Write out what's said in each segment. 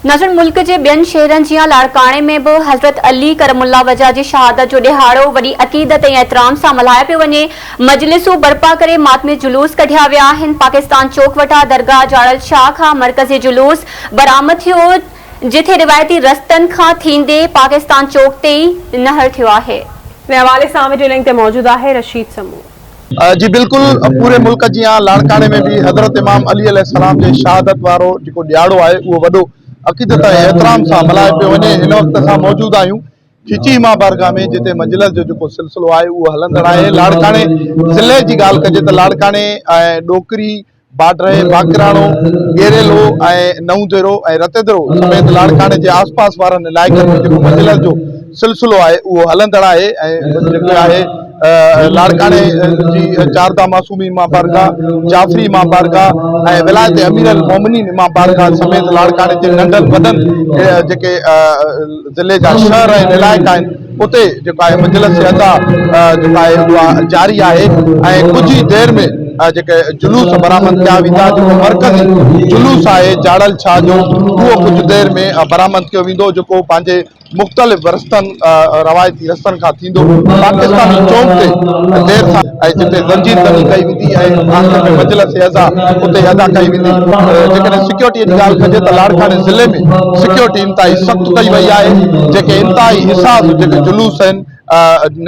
ناظرين ملڪ جي ٻين شهرن جيان لاڙڪاڻي ۾ به حضرت علي ڪرم الله وجه جي شهادت جو ڏهاڙو وڏي عقيدت ۽ احترام سان ملهايو پيو وڃي، مجلسون برپا ڪري ماتمي جلوس ڪڍيا ويا آهن، پاڪستان چوڪ وٽان درگاهه جاڙل شاهه کان مرڪزي جلوس برآمد ٿيو، جٿي روايتي رستن کان ٿيندي پاڪستان چوڪ تي ئي نهر ٿيو آهي. ان حوالي سان وڊيو لنڪ تي موجود آهي رشيد سمون. جي بلڪل پوري ملڪ جيان لاڙڪاڻي ۾ به حضرت امام علي عليه السلام جي شهادت وارو جيڪو ڏهاڙو آهي اهو وڏو عقيدت ۽ احترام سان ملهايو پيو وڃي هن وقت اسان موجود آهيون کيچي امام بارگاهه ۾ جتي مجلس جو جيڪو سلسلو آهي اهو هلندڙ آهي لاڙڪاڻي ضلعي جي ڳالهه ڪجي ته لاڙڪاڻي ۽ ڏوڪري باڊري، باقراڻو، ڳيريلو ۽ نئون ديرو ۽ رتيدرو سميت لاڙڪاڻي جي آس پاس وارن علائقن ۾ جيڪو مجلس جو سلسلو آهي اهو هلندڙ آهي ۽ جيڪو آهي لاڙڪاڻي جي چارده معصومي امام بارگاهه، جعفري امام بارگاهه ۽ ولايت امير المومنين امام بارگاهه سميت لاڙڪاڻي جي ننڍن وڏن جيڪي ضلعي جا شهر آهن علائقا آهن اتي جيڪو آهي مجلس عزا جيڪو آهي اها جاري آهي ۽ ڪجهه ئي دير ۾ جيڪي جلوس برآمد ڪيا ويندا جيڪو مرڪزي جلوس آهي جاڙل شاهه جو اهو ڪجهه دير ۾ برآمد ڪيو ويندو جيڪو پنهنجي مختلف رستن روايتي رستن کان ٿيندو پاڪستاني چونڪ تي دير سان ۽ جتي زنجير زني ڪئي ويندي ۽ آخر ۾ مجلس عزا اتي ادا ڪئي ويندي. جيڪڏهن سيڪيورٽي جي ڳالهه ڪجي ته لاڙڪاڻي ضلعي ۾ سيڪيورٽي انتهائي سخت ڪئي وئي آهي جيڪي انتهائي حساس جيڪي جلوس آهن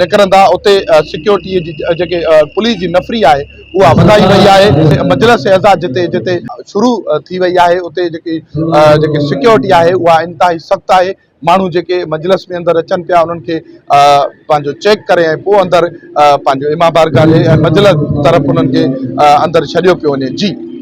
نڪرندا اتي سيڪيورٽي جي جيڪي پوليس جي نفري آهي اها وڌائي وئي آهي مجلس عزا جتي جتي شروع ٿي وئي آهي اتي جيڪي جيڪي سيڪيورٽي آهي اها انتهائي سخت آهي ماڻهو جيڪي مجلس ۾ اندر اچن پيا انهن کي پنهنجو چيڪ ڪري ۽ پوء اندر پنهنجو امام بارگاهه جي مجلس طرف انهن کي اندر ڇڏيو پيو وڃي جي.